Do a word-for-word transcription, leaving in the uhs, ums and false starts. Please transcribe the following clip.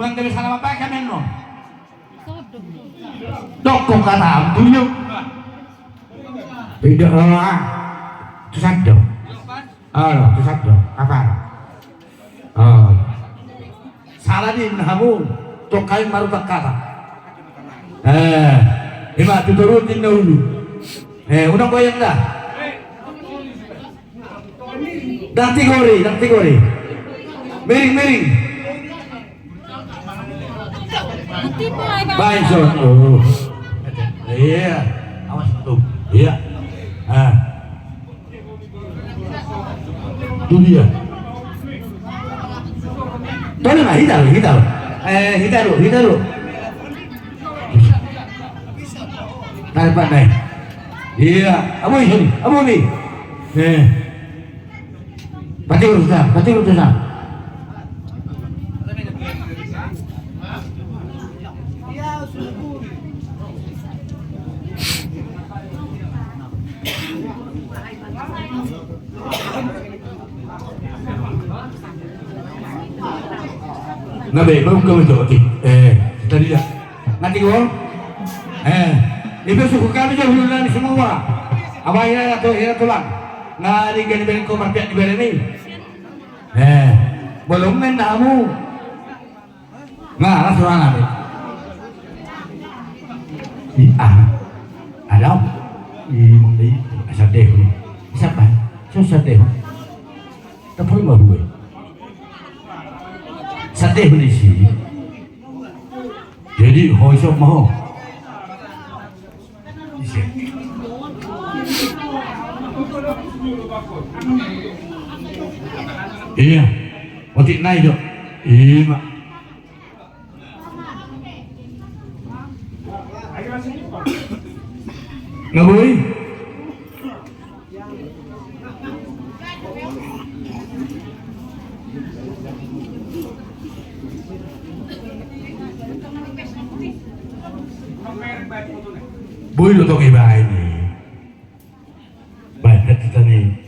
Bang gabe salah apa kami no? Toko kata tuyo. Tidak lah. Tu sado. Alo, tu sado. Apa? Oh. Salah di hamu. Tokai marutak kata. Eh, ima tuturutin na ulu. Eh, unang goyang dah. Dang tigori, dang tigori. Miring, miring. Baik, so. Oh. Iya. Awas tuh. Iya. Ah. Itu dia. Tolong lah, hita lu, hita lu. Eh, hita lu, hita lu. Tarik pandai. Iya, abu ini, abu ini. Eh. Pati urusan, pati urusan. Na be, baru kau itu, oke. Eh, tadi ya. Nanti gua. Eh, itu suku kami jauh dulu nanti semua. Apa ya, ya, tuh, ya, tulang. Nah, di gani beri kau marpiak di beri ni. Eh, belum main namu. Nga, langsung anak deh. I, ah. Ada. I, mengdi. Sadehon. Siapa? So sadehon. Tapi mau gue. Sadehon isi. Jadi, ho isop ma ho. Iya. Otik nai jo. Ima. Nga boi. Boi do tong ibaen i.